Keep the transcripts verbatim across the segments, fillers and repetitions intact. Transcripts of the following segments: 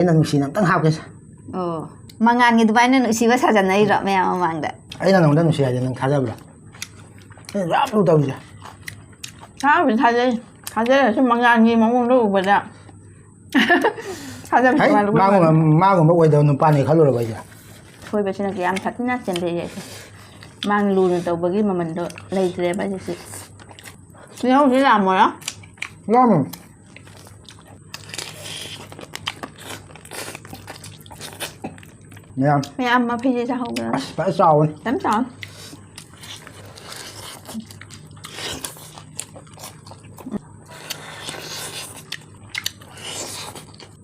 ꯑꯩꯅ ꯅꯨꯡꯁꯤꯅ ꯑꯝꯇꯪ ꯍꯥꯞꯀꯦꯁꯦ꯫ ꯑꯣ, ꯃꯉꯥꯜꯒꯤ ꯑꯗꯨꯃꯥꯏꯅ ꯅꯨꯡꯁꯤꯕ ꯁꯥꯖꯟꯅꯩꯔꯣ ꯃꯌꯥꯝ ꯃꯃꯥꯡꯗ? ꯑꯩꯅ ꯅꯉꯣꯟꯗ ꯅꯨꯡꯁꯤ ꯍꯥꯏꯁꯦ ꯅꯪ ꯊꯥꯖꯕ꯭ꯔꯥ? ꯑꯩꯅ ꯌꯥꯝ ꯂꯨ ꯇꯧꯔꯤꯁꯦ꯫ ꯊꯥꯕꯨꯗꯤ ꯊꯥꯖꯩ꯫ ꯊꯥꯖꯔꯁꯨ ꯃꯉꯥꯜꯒꯤ ꯃꯑꯣꯡꯗ ꯎꯕꯗ ꯊꯥꯖꯕ ꯍꯩ, ꯃꯥꯜꯂꯨꯕ ꯃꯥꯒꯨꯝꯕ, ꯃꯥꯜꯂꯦ꯫ ꯃꯥꯒꯨꯝꯕ ꯑꯣꯏꯗꯕ ꯅꯨꯄꯥꯅꯦ ꯈꯜꯂꯨꯔꯕ ꯑꯩꯁꯦ꯫ ꯁꯣꯏꯕꯁꯤꯅ ꯀꯌꯥꯝ ꯁꯥꯊꯤꯅ ꯆꯦꯟꯊꯩ ꯑꯩꯁꯦ꯫ ꯃꯥꯅ ꯂꯨꯅ ꯇꯧꯕꯒꯤ ꯃꯃꯜꯗꯣ ꯂꯩꯇ꯭ꯔꯦꯕ ꯍꯧꯖꯤꯛꯇꯤ꯫ ꯇꯤꯜꯍꯧꯁꯤ ꯌꯥꯝꯃꯣꯏꯔ? ꯌꯥꯝꯃꯦ꯫ ꯃꯌꯥꯝ꯫ ꯃꯌꯥꯝ ꯃꯐꯩꯁꯦ ꯆꯥꯍꯧꯕ꯭ꯔꯥ? ꯑꯁ, ꯐꯖꯅ ꯆꯥꯎꯋꯦ꯫ ꯌꯥꯝ ꯆꯥꯎꯋꯦ꯫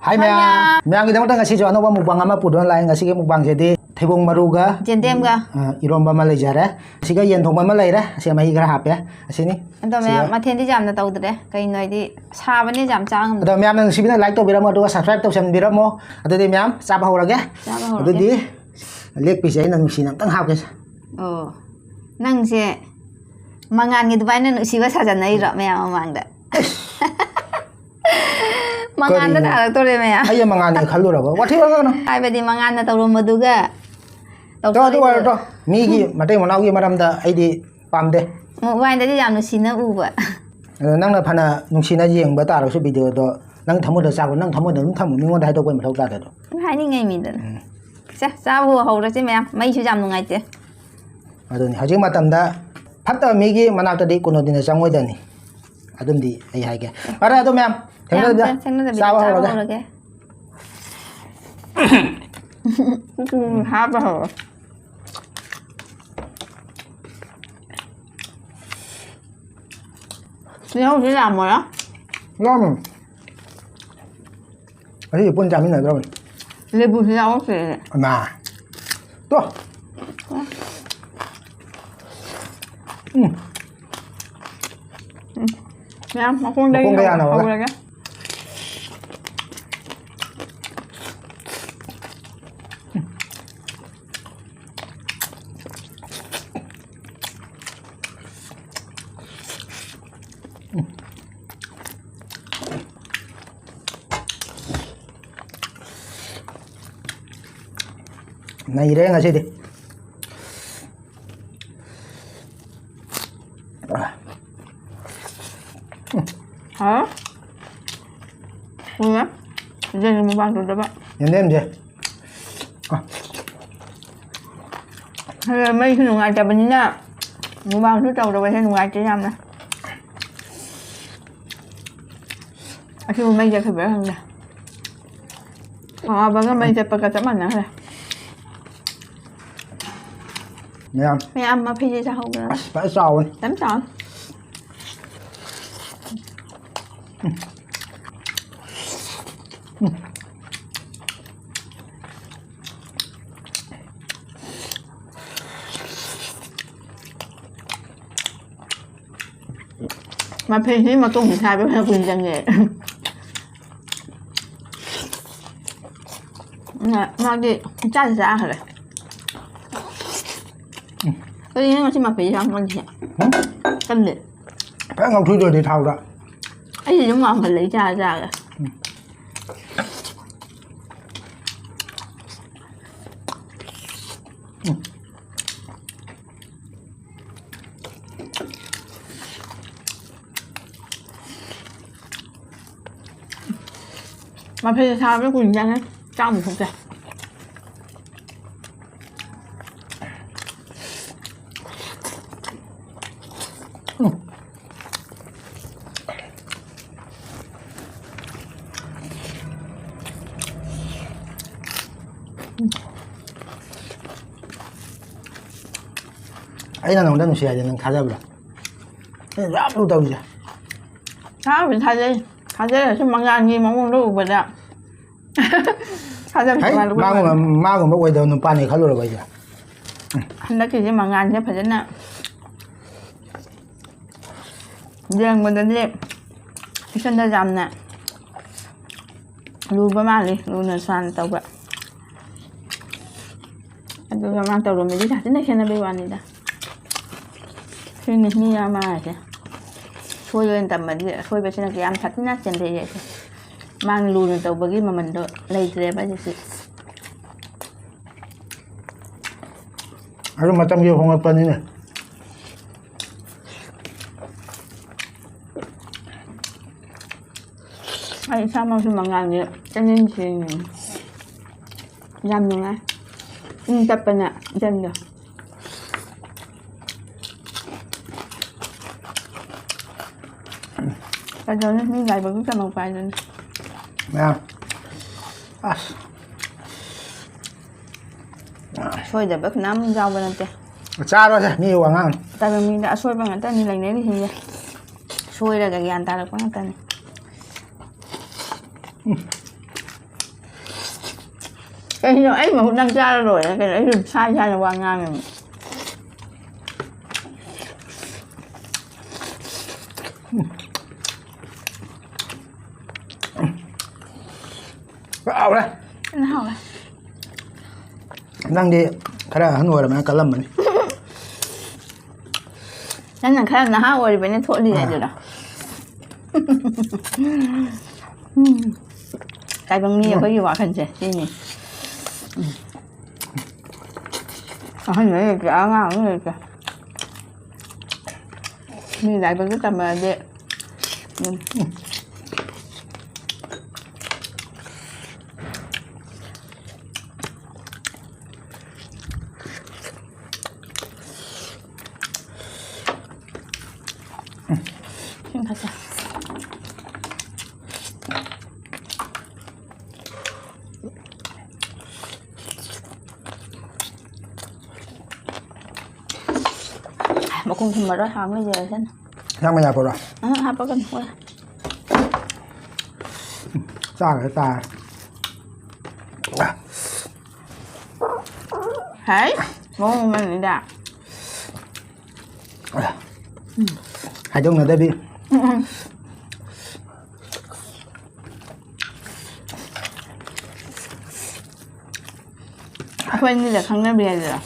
ꯍꯥꯏ ꯃꯌꯥꯝ꯫ ꯃꯌꯥꯝ꯫ ꯃꯌꯥꯝꯒꯤꯗꯃꯛꯇ ꯉꯁꯤꯁꯨ ꯑꯅꯧꯕ mukbang ꯑꯃ ꯄꯨꯗꯨꯅ ꯂꯥꯛꯑꯦ꯫ ꯉꯁꯤꯒꯤ mukbangꯁꯤꯗꯤ ꯊꯩꯕꯣꯡ ꯃꯔꯨꯒ, ꯌꯦꯟꯗꯦꯝꯒ꯫ ꯑ, ꯏꯔꯣꯝꯕ ꯑꯃ ꯂꯩꯖꯔꯦ꯫ ꯑꯁꯤꯒ ꯌꯦꯟ ꯊꯣꯡꯕ ꯑꯃ ꯂꯩꯔꯦ꯫ ꯑꯁꯤ ꯃꯍꯤ ꯈꯔ ꯍꯥꯞꯄꯦ꯫ ꯑꯁꯤꯅꯤ꯫ ꯑꯗꯣ ꯃꯌꯥꯝ, ꯁꯤꯒ꯫ ꯃꯊꯦꯜꯗꯤ ꯌꯥꯝꯅ ꯇꯧꯗ꯭ꯔꯦ꯫ ꯀꯩꯅꯣ ꯍꯥꯏꯗꯤ ꯁꯥꯕꯅꯤꯅ ꯌꯥꯝ ꯆꯥ ꯉꯝꯗꯦ꯫ ꯑꯗꯣ ꯃꯌꯥꯝꯅ ꯅꯨꯡꯁꯤꯕꯤꯅ like ꯇꯧꯕꯤꯔꯝꯃꯣ, ꯑꯗꯨꯒ subscribe ꯇꯧꯁꯟꯕꯤꯔꯝꯃꯣ꯫ ꯑꯗꯨꯗꯤ ꯃꯌꯥꯝ ꯆꯥꯕ ꯍꯧꯔꯒꯦ꯫ ꯆꯥꯕ ꯍꯧꯔꯒꯦ꯫ ꯑꯗꯨꯗꯤ ꯂꯦꯛꯄꯤꯁꯦ ꯑꯩꯅ ꯅꯨꯡꯁꯤꯅ ꯑꯝꯇꯪ ꯍꯥꯞꯀꯦꯁꯦ꯫ ꯑꯣ, ꯅꯪꯁꯦ ꯃꯉꯥꯜꯒꯤ ꯑꯗꯨꯃꯥꯏꯅ ꯅꯨꯡꯁꯤꯕ ꯁꯥꯖꯟꯅꯩꯔꯣ ꯃꯌꯥꯝ ꯃꯃꯥꯡꯗ? ꯃꯉꯥꯜꯗ ꯀꯔꯤꯅꯣ? ꯇꯥꯔꯛꯇꯣꯔꯦ ꯃꯌꯥꯝ꯫ ꯑꯩ ꯃꯉꯥꯜꯅꯦ ꯈꯜꯂꯨꯔꯕ? ꯋꯥꯊꯤ ꯋꯥꯔꯛꯀꯅꯨ꯫ ꯍꯥꯏꯕꯗꯤ ꯃꯉꯥꯜꯅ ꯇꯧꯔꯝꯕꯗꯨꯒ ꯇꯣ, ꯑꯗꯨ ꯇꯧꯊꯣꯔꯛꯏꯗꯨ꯫ ꯑꯣꯏꯔꯣ ꯇꯣ꯫ ꯃꯤꯒꯤ ꯃꯇꯩ ꯃꯅꯥꯎꯒꯤ ꯃꯔꯝꯗ ꯑꯩꯗꯤ ꯄꯥꯝꯗꯦ꯫ Mukbangꯗꯗꯤ ꯌꯥꯝ ꯅꯨꯡꯁꯤꯅ ꯎꯕ꯫ ꯑꯗꯣ ꯅꯪꯅ ꯐꯅ ꯅꯨꯡꯁꯤꯅ ꯌꯦꯡꯕ ꯇꯥꯔꯒꯁꯨ videoꯗꯣ, ꯅꯪ ꯊꯃꯣꯏꯗ ꯆꯥꯕ, ꯅꯪ ꯊꯃꯣꯏꯗ ꯑꯗꯨꯝ ꯊꯝꯃꯨ, ꯃꯤꯉꯣꯟꯗ ꯍꯥꯏꯗꯣꯛꯄꯩ ꯃꯊꯧ ꯇꯥꯗꯦ ꯑꯗꯣ꯫ ꯍꯥꯏꯅꯤꯡꯉꯥꯏ ꯃꯤꯗꯅ꯫ ꯎꯝ꯫ ꯁꯦ, ꯆꯥꯕ ꯍꯧꯔꯁꯤ ꯃꯌꯥꯝ, ꯃꯩꯁꯨ ꯌꯥꯝ ꯅꯨꯡꯉꯥꯏꯇꯦ꯫ ꯑꯗꯨꯅꯤ, ꯍꯧꯖꯤꯛ ꯃꯇꯝꯗ ꯐꯠꯇꯕ ꯃꯤꯒꯤ ꯃꯅꯥꯛꯇꯗꯤ ꯀꯨꯅꯣꯗꯤꯅ ꯆꯪꯉꯣꯏꯗꯕꯅꯤ꯫ ꯑꯗꯨꯝꯗꯤ ꯑꯩ ꯍꯥꯏꯒꯦ꯫ ꯐꯔꯦ, ꯑꯗꯣ ꯃꯌꯥꯝ, ꯃꯌꯥꯝ, ꯊꯦꯡꯅꯗꯕꯤꯗ ꯆꯦ-, ꯊꯦꯡꯅꯗꯕꯤꯗ ꯆꯥꯕ ꯆꯥꯕ ꯍꯧꯔꯒꯦ꯫ ꯍꯧꯔꯒꯦ꯫ ꯎꯝ, ꯍꯥꯞꯄ ꯍꯧꯔꯣ꯫ ꯇꯤꯜꯍꯧꯁꯤ ꯌꯥꯝꯃꯣꯏꯔ? ꯌꯥꯝꯃꯦ꯫ ꯑꯁꯤꯁꯦ ꯄꯨꯟꯅ ꯆꯥꯃꯤꯟꯅꯗ꯭ꯔꯕꯅꯤ꯫ ꯂꯦꯕꯨꯁꯨ ꯌꯥꯎꯔꯛꯇ꯭ꯔꯦꯅꯦ꯫ ꯃꯥ꯫ ꯇꯣ꯫ ꯎꯝ꯫ ꯎꯝ꯫ ꯃꯌꯥꯝ ꯃꯈꯣꯡꯗꯒꯤ ꯃꯈꯣꯡꯗ ꯌꯥꯅ ꯍꯧꯔꯒ꯫ ꯍꯧꯔꯒꯦ꯫ ꯅꯩꯔꯦ ꯉꯁꯤꯗꯤ꯫ ꯍꯥꯎ꯫ ꯎꯝ꯫ ꯌꯦꯟ ꯃꯨꯛꯕꯥꯡ ꯇꯧꯗꯕ꯫ ꯌꯦꯟꯗꯦꯝꯁꯦ꯫ ꯃꯩꯁꯨ ꯅꯨꯡꯉꯥꯏꯇꯕꯅꯤꯅ ꯃꯨꯛꯕꯥꯡꯁꯨ ꯇꯧꯗꯕꯁꯦ ꯅꯨꯡꯉꯥꯏꯇꯦ ꯌꯥꯝꯅ꯫ ꯑꯁꯤꯕꯨ ꯃꯩ ꯆꯠꯈꯤꯕ꯭ꯔꯥ ꯈꯪꯗꯦ꯫ ꯁꯥꯕꯒ ꯃꯩ ꯆꯠꯄꯒ ꯆꯞ ꯃꯥꯟꯅꯈ꯭ꯔꯦ꯫ ꯃꯌꯥꯝ꯫ ꯃꯌꯥꯝ ꯃꯐꯩꯁꯦ ꯆꯥꯍꯧꯕ꯭ꯔꯥ? ꯑꯁ ꯐꯖꯅ ꯆꯥꯎꯋꯦ꯫ ꯌꯥꯝ ꯆꯥꯎ꯫ ꯃꯐꯩꯁꯤ ꯃꯇꯣꯡ ꯁꯥꯏꯕ ꯐꯅ ꯀꯨꯏꯅ ꯆꯪꯉꯦ꯫ ꯃꯥꯗꯤ ꯏꯆꯥꯗ ꯆꯥꯈ꯭ꯔꯦ꯫ ꯑꯩ ꯉꯁꯤ ꯃꯐꯩꯁꯤ ꯌꯥꯝ ꯀꯟꯗꯦ꯫ ꯀꯟꯗꯦ꯫ ꯐꯖꯅ ꯉꯧꯊꯣꯛꯇꯣꯏꯅꯦ ꯊꯥꯎꯗ꯫ ꯑꯩꯗꯤ ꯑꯗꯨꯝ ꯉꯥꯡꯈꯠꯂꯦ ꯏꯆꯥ ꯆꯥꯔꯦ꯫ ꯃꯐꯩꯗ ꯁꯥꯕꯗ ꯀꯨꯏꯅ ꯆꯪꯉꯦ꯫ ꯆꯥꯛ ꯑꯃꯨꯛ ꯊꯣꯛꯇꯦ꯫ ꯑꯩꯅ ꯅꯉꯣꯟꯗ ꯅꯨꯡꯁꯤ ꯍꯥꯏꯁꯦ ꯅꯪ ꯊꯥꯖꯕ꯭ꯔꯥ? ꯑꯩꯅ ꯌꯥꯝ ꯂꯨ ꯇꯧꯔꯤꯁꯦ꯫ ꯊꯥꯕꯨꯗꯤ ꯊꯥꯖꯩ꯫ ꯊꯥꯖꯔꯁꯨ ꯃꯉꯥꯜꯒꯤ ꯃꯑꯣꯡꯗꯣ ꯎꯕꯗ ꯊꯥꯖꯕ ꯍꯩ, ꯇꯣꯉꯥꯟꯕ ꯃꯥꯒꯨꯝꯕ, ꯃꯥꯒꯨꯝꯕ ꯑꯣꯏꯗꯕ ꯅꯨꯄꯥꯅꯤ ꯈꯜꯂꯨꯔꯕ ꯑꯩꯁꯦ꯫ ꯍꯟꯗꯛꯀꯤꯁꯦ ꯃꯉꯥꯜꯁꯦ ꯐꯖꯅ ꯌꯦꯡꯕꯗꯗꯤ ꯏꯁꯟꯗ ꯌꯥꯝꯅ ꯂꯨꯕ ꯃꯥꯜꯂꯤ, ꯂꯨꯅ ꯁꯥꯟꯅ ꯇꯧꯕ꯫ ꯑꯗꯨꯒ ꯃꯥ ꯇꯧꯔꯝꯃꯤꯗꯤ ꯁꯥꯊꯤꯅ ꯈꯦꯠꯅꯕꯩ ꯋꯥꯅꯤꯗ꯫ ꯁꯤꯅꯤ ꯃꯤ ꯑꯃ ꯍꯥꯏꯁꯦ꯫ ꯁꯣꯏꯕ ꯑꯣꯏꯅ ꯇꯝꯃꯗꯤ ꯑꯁꯣꯏꯕꯁꯤꯅ ꯀꯌꯥꯝ ꯁꯥꯊꯤꯅ ꯆꯦꯟꯊꯩ ꯍꯥꯏꯁꯦ꯫ ꯃꯥꯅ ꯂꯨꯅ ꯇꯧꯕꯒꯤ ꯃꯃꯟꯗꯣ ꯂꯩꯇ꯭ꯔꯦꯕ ꯍꯧꯖꯤꯛꯇꯤ꯫ ꯑꯗꯨ ꯃꯇꯝꯒꯤ ꯍꯣꯡꯂꯛꯄꯅꯤꯅꯦ꯫ ꯑꯩ ꯏꯁꯥꯃꯛꯁꯨ ꯃꯉꯥꯜꯒꯤ ꯆꯦꯅꯦꯜ ꯌꯦꯡꯉꯤꯅꯦ꯫ ꯌꯥꯝ ꯅꯨꯡꯉꯥꯏ꯫ ꯏꯪ ꯇꯞꯄꯅꯦ ꯏꯆꯟꯗꯣ꯫ ꯀꯩꯗꯧꯅꯤ? ꯃꯤ ꯂꯥꯏꯕꯛꯇ ꯇꯝꯃꯛꯄ ꯍꯥꯏꯗꯨꯅꯤ꯫ ꯃꯌꯥꯝ꯫ ꯑꯁ꯫ ꯁꯣꯏꯗꯕ ꯀꯅꯥꯝ ꯌꯥꯎꯕ ꯅꯠꯇꯦ꯫ ꯆꯥꯔꯣꯁꯦ, ꯃꯤ ꯋꯥꯉꯥꯡ꯫ ꯇꯥꯏꯕꯪ ꯃꯤꯗ ꯑꯁꯣꯏꯕ ꯉꯥꯛꯇꯅꯤ ꯂꯩꯅꯔꯤꯁꯤꯡꯁꯦ꯫ ꯁꯣꯏꯔꯒ ꯒ꯭ꯌꯥꯟ ꯇꯥꯔꯛꯄ ꯉꯥꯛꯇꯅꯤ꯫ ꯀꯩꯅꯣ, ꯑꯩ ꯃꯍꯨꯠ ꯅꯪ ꯆꯥꯔ ꯂꯣꯏꯔꯦ ꯀꯩꯅꯣ? ꯑꯩꯁꯨ ꯁꯥꯏ ꯁꯥꯏꯅ ꯋꯥ ꯉꯥꯡꯉꯤꯅꯦ꯫ ꯍꯥꯎꯔꯦ꯫ ꯎꯝ, ꯍꯥꯎꯔꯦ꯫ ꯅꯪꯗꯤ ꯈꯔ ꯑꯍꯟ ꯑꯣꯏꯔꯕꯅꯤꯅ ꯀꯜꯂꯝꯃꯅꯤ꯫ ꯅꯪꯅ ꯈꯔ ꯅꯍꯥ ꯑꯣꯏꯔꯤꯕꯅꯤꯅ ꯊꯣꯠꯂꯤ ꯑꯥ꯫ ꯍꯥꯏꯗꯨꯔꯣ? ꯎꯝ꯫ ꯇꯥꯏꯕꯪ ꯃꯤ ꯎꯝ꯫ ꯑꯩꯈꯣꯏꯒꯤ ꯋꯥꯈꯜꯁꯦ ꯁꯤꯅꯤ꯫ ꯎꯝ꯫ ꯑꯍꯟ ꯂꯩꯇꯦ, ꯑꯉꯥꯡ ꯂꯩꯇꯦ꯫ ꯃꯤ ꯂꯥꯏꯕꯛꯇ ꯇꯝꯃꯛꯑꯗꯤ꯫ ꯎꯝ꯫ ꯏꯁꯤꯡ ꯊꯛꯀꯦ꯫ ꯃꯈꯨꯝ ꯈꯨꯝꯃꯔꯣꯏ, ꯍꯥꯡ ꯂꯩꯖꯔꯁꯅꯨ꯫ ꯍꯤꯟꯖꯥꯡ ꯃꯌꯥ ꯄꯨꯔꯣ? ꯑꯍ, ꯍꯥꯞꯄꯒꯅꯨ, ꯍꯣꯏ꯫ ꯆꯥꯈ꯭ꯔꯦ, ꯆꯥꯔꯦ꯫ ꯍꯥꯏ, ꯃꯑꯣꯡ ꯑꯃꯅꯤꯗ꯫ ꯍꯥꯏꯗꯣꯛꯅꯗꯕꯤ꯫ ꯎꯝ, ꯎꯝ꯫ ꯑꯩꯈꯣꯏ ꯑꯅꯤꯗ ꯈꯪꯅꯕꯤ ꯍꯥꯏꯗꯨꯔꯣ?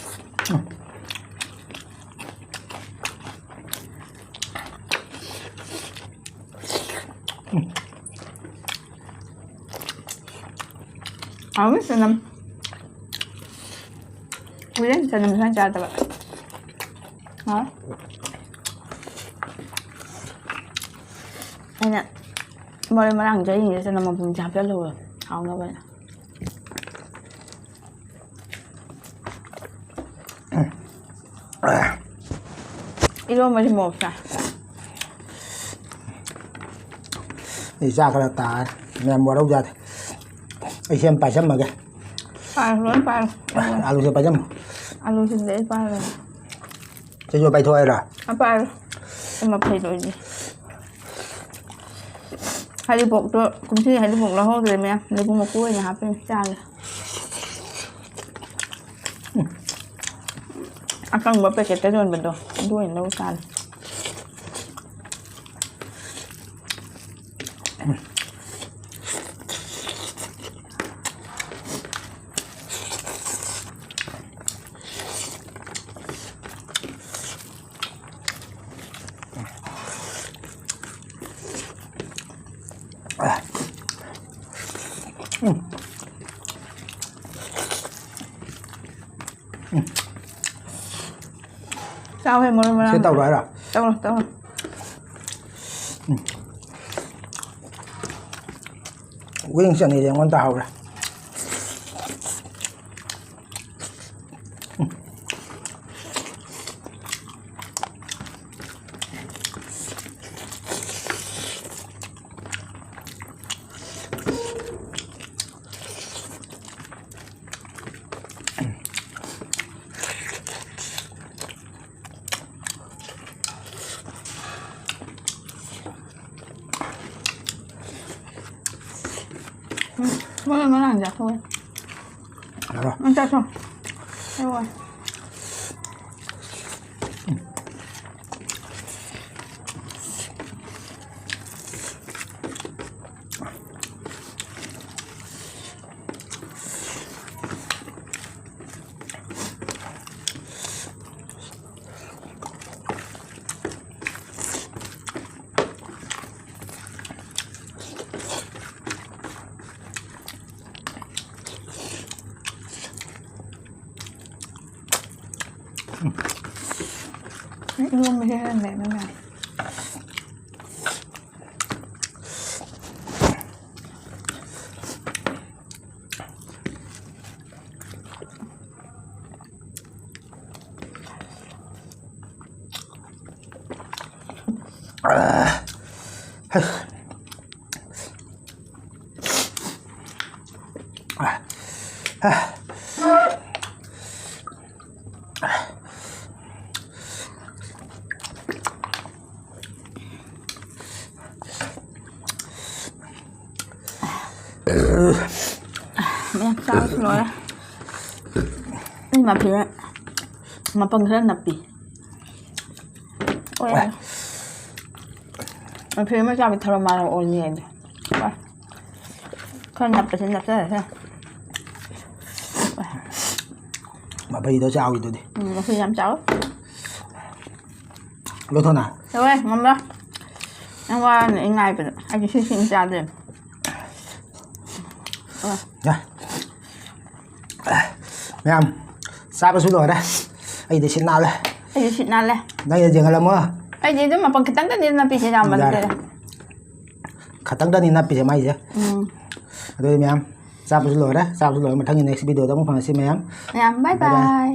ꯍꯥꯎꯋꯤ ꯆꯅꯝ꯫ ꯀꯨꯏꯔꯦ ꯆꯅꯝ ꯁꯨꯃꯥꯏꯅ ꯆꯥꯗꯕ꯫ ꯍꯥꯎ꯫ ꯑꯩꯅ ꯃꯔꯣꯏ ꯃꯔꯥꯡ ꯆꯥꯅꯤꯡꯉꯤꯁꯦ ꯆꯅꯝ ꯃꯄꯨꯝꯁꯦ ꯍꯥꯞꯆꯜꯂꯨꯕ ꯍꯥꯎꯅꯕꯅ꯫ ꯏꯔꯣꯝꯕꯁꯦ ꯃꯣꯔꯣꯛ ꯁꯥꯏ꯫ ꯑꯩ ꯆꯥꯛ ꯈꯔ ꯇꯥꯔꯦ꯫ ꯃꯌꯥꯝ ꯋꯥꯔꯧ ꯌꯥꯗꯦ꯫ ꯑꯩ ꯁꯦꯝ ꯄꯥꯏꯁꯝꯃꯒꯦ꯫ ꯄꯥꯏꯔꯣ, ꯂꯣꯏ ꯄꯥꯏꯔꯣ꯫ ꯑꯂꯨꯁꯦ ꯄꯥꯏꯁꯝꯃꯣ꯫ ꯑꯂꯨꯁꯤꯗꯤ ꯑꯩ ꯄꯥꯏꯔꯣ꯫ ꯁꯤꯁꯨ ꯄꯥꯏꯊꯣꯛ ꯍꯥꯏꯔꯣ? ꯑ, ꯄꯥꯏꯔꯣ꯫ ꯑꯩ ꯃꯐꯩ ꯂꯣꯏꯔꯦ꯫ ꯍꯔꯤꯕꯣꯛꯇꯣ, ꯀꯨꯝꯁꯤ ꯍꯔꯤꯕꯣꯛ ꯂꯧꯍꯧꯗ꯭ꯔꯦ ꯃꯌꯥꯝ꯫ ꯂꯩꯕꯨꯡ ꯃꯀꯨ ꯑꯣꯏꯅ ꯍꯥꯞꯄꯤꯅꯦ, ꯆꯥꯒꯦ꯫ ꯑꯀꯪꯕ ꯄꯦꯀꯦꯠꯇ ꯌꯣꯟꯕꯗꯣ, ꯑꯗꯨ ꯑꯣꯏꯅ ꯂꯧ ꯆꯥꯔꯦ꯫ ꯆꯥꯎꯍꯦ, ꯃꯔꯨ ꯃꯔꯥꯡ꯫ ꯁꯤ ꯇꯧꯔꯣ ꯍꯥꯏꯔꯣ? ꯇꯧꯔꯣ, ꯇꯧꯔꯣ꯫ ꯎꯝ꯫ ꯎꯌꯦꯟ ꯆꯅꯤꯗꯤ ꯑꯩꯉꯣꯟꯗ ꯍꯧꯔꯦ꯫ ꯎꯝ, ꯃꯣꯏ ꯉꯔꯥꯡ ꯆꯥꯊꯣꯛꯑꯦ꯫ ꯍꯥꯏꯔꯣ꯫ ꯎꯝ, ꯆꯥꯊꯣꯛ꯫ ꯑꯩ ꯋꯥꯏ꯫ ꯏꯔꯣꯟꯕꯁꯦ ꯍꯦꯟꯅ ꯂꯩꯕ ꯃꯌꯥꯝ꯫ ꯃꯌꯥꯝ ꯆꯥꯕꯁꯨ ꯂꯣꯏꯔꯦ꯫ ꯑꯩ ꯃꯐꯤꯗ ꯃꯄꯪ ꯈꯔ ꯅꯞꯄꯤ꯫ ꯑꯣꯏ꯫ ꯃꯐꯤ ꯑꯃ ꯆꯥꯕ ꯊꯔꯣ ꯃꯥꯔꯣ ꯑꯣꯏꯅꯤ ꯑꯩꯗꯤ꯫ ꯈꯔ ꯅꯞꯄꯁꯤ ꯅꯞꯆꯔꯁꯦ꯫ ꯃꯐꯩꯗꯣ ꯆꯥꯎꯋꯤꯗꯨꯗꯤ꯫ ꯎꯝ, ꯃꯐꯤ ꯌꯥꯝ ꯆꯥꯎꯋꯤ꯫ ꯂꯣꯏꯊꯣꯛꯅ꯫ ꯇꯧꯋꯦ, ꯉꯝꯃꯔꯣꯏ꯫ ꯅꯪ ꯋꯥꯔꯅꯤ ꯑꯩ ꯉꯥꯏꯕꯗ꯫ ꯑꯩꯗꯤ ꯁꯤ ꯁꯤꯡ ꯆꯥꯗꯣꯏꯅꯤ꯫ ꯑ꯫ ꯌꯥ꯫ ꯃꯌꯥꯝ, ꯆꯥꯕꯁꯨ ꯂꯣꯏꯔꯦ꯫ ꯑꯩꯗꯤ ꯁꯤꯠ ꯅꯥꯜꯂꯦ꯫ ꯑꯩꯗꯤ ꯁꯤꯠ ꯅꯥꯜꯂꯦ꯫ ꯅꯪ ꯌꯦꯡꯍꯜꯂꯝꯃꯣ꯫ ꯑꯩꯗꯤ ꯑꯗꯨꯝ ꯃꯄꯪ ꯈꯤꯇꯪꯗꯅꯤ ꯅꯞꯄꯤꯁꯦ, ꯌꯥꯝꯕ ꯌꯥꯔꯦ꯫ ꯅꯠꯇꯦꯗ꯫ ꯈꯇꯪꯗꯅꯤ ꯅꯞꯄꯤꯁꯦ ꯃꯥꯏꯁꯦ꯫ ꯎꯝ꯫ ꯑꯗꯨꯗꯤ ꯃꯌꯥꯝ, ꯆꯥꯕꯁꯨ ꯂꯣꯏꯔꯦ꯫ ꯆꯥꯕꯁꯨ ꯂꯣꯏꯔꯦ꯫ ꯃꯊꯪꯒꯤ next video ꯗ ꯑꯃꯨꯛ ꯐꯪꯉꯁꯤ ꯃꯌꯥꯝ꯫ ꯃꯌꯥꯝ, bye bye bye꯫ Bye꯫